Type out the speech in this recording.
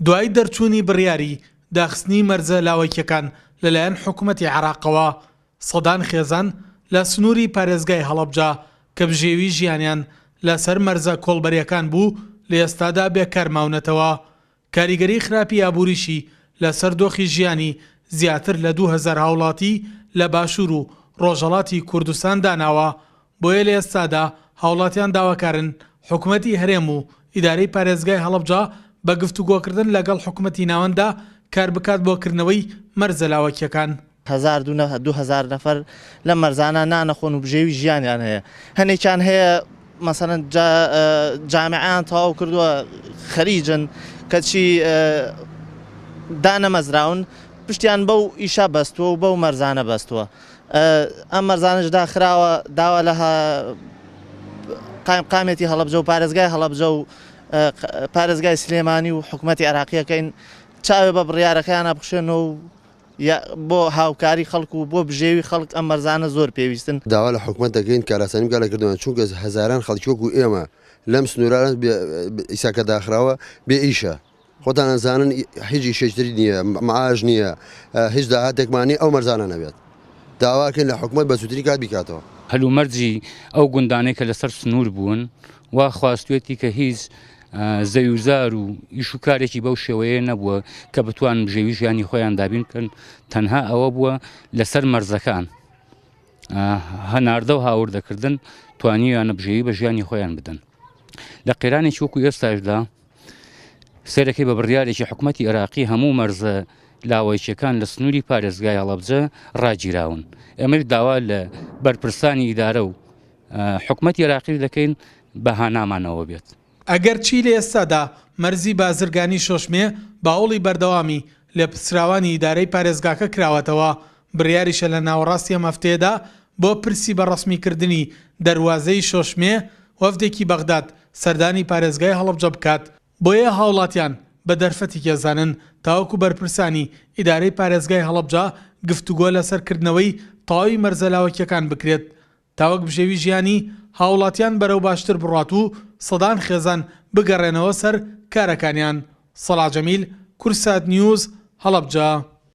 دوای دەرچوونی بڕیاری داخستنی مەرزە لاوەکیەکان لەلایەن حکومەتی عێراقەوە، سەدان خێزان لە سنووری پارێزگای هەڵەبجە کە بژێوی ژیانیان لەسەر مەرزە کۆڵبەریەکان بوو، لە ئێستادا بێکار ماونەتەوە. کاریگەری خراپی ئابووریشی لەسەر دۆخی ژیانی زیاتر لە 2000 هاوڵاتی لە باشوور و ڕۆژهەڵاتی کوردستان داناوە، بۆیە لە ئێستادا هاوڵاتیان داواکارن حکومەتی هەرێم و ئیدارەی پارێزگای هەڵەبجە بە گفتوگۆکردن لەگەڵ حکومەتی ناوەنددا کاربکات بۆ کردنەوەی مەرزە لاوەکیەکان. هەزار 2000 نەفەر لەم مەرزانە نانەخۆن و بژێوی ژیانیان هەیە هەنێکیان هەیە مەسەلەن جامیعەیان تەواو کردووە خەریجن کەچی دانەمەزراون پشتیان بەو ئیشە بەستووە و بەو مەرزانە بەستووە ئەم مەرزانەش داخراوە داوا لە قایمقامێتی هەڵەبجە و پارێزگای هەڵەبجە و پارێزگای سلێمانی و حکوومەتی عێراقیەکەین چاوێ بە بڕیارەکەیانە بخشێنەوە و بۆ هاوکاری خەڵک و بۆ بژێوی خەڵک ئەم مەرزانە زۆر پێویستن. داوا لە حکومەت دەکەین کارئاسانی بکات لە کردنەوەیان، چونکە هەزاران خەڵکی وەکو ئێمە لەم سنوورانە ئیستا کە داخراوە بێ ئیشە، خۆتان ئەزانن هیچ ئیشێکی تری نییە، معاش نییە، هیچ داهاتێکمان نییە ئەو مەرزانە نەبێت. داوا ئەکەین لە حکومەت بە زووترین کات بیکاتەوە. هەلومەرجی ئەو گوندانەی کە لەسەر سنوور بوون وا خواستوێتی کە هیچ زەویوزار و ئیش و کارێکی بەو شێوەیە نەبووە کە بتوان بژێوی ژیانی خۆیان دابین بکەن تەنها ئەوە بووە لەسەر مەرزەکان هەناردە و هاوردەکردن توانیویانە بژێوی بە ژیانی خۆیان بدەن لە قەیرانێکی وەکو ئێستاشدا سەرەکەی بە بڕیارێکی حکومەتی عێراقی هەموو مەرزە لاوەکیەکان لە سنووری پارێزگای هەڵەبجە ڕاگیراون ئێمەش داوا لە بەرپرسانی ئیدارە و حکومەتی عێراقیش دەکەین بە هانامانەوە بێت. ئەگەرچی لە ئێستادا مەرزی بازرگانی شۆشمێ بە هەوڵی بەردەوامی لێپرسراوانی ئیدارەی پارێزگاکە کراوەتەوە، بڕیاریشە لە ناوەڕاستی ئەم هەفتەیەدا بۆ پرسی بە ڕەسمیکردنی دەروازەی شۆشمێ وەفدێکی بەغداد سەردانی پارێزگای هەڵەبجە بکات، بۆیە هاوڵاتیان بە دەرفەتێکی ئەزانن تاوەکو بەرپرسانی ئیدارەی پارێزگای هەڵەبجە گفتوگۆ لەسەر کردنەوەی تەواوی مەرزە لاوەکییەکان بکرێت تاوەک بژێوی ژیانی هاوڵاتیان بەرەو باشتر بڕوات و سەدان خێزان بگەڕێنەوە سەر کارەکانیان. سەڵاح جەمیل، کوردسات نیوز، هەڵەبجە.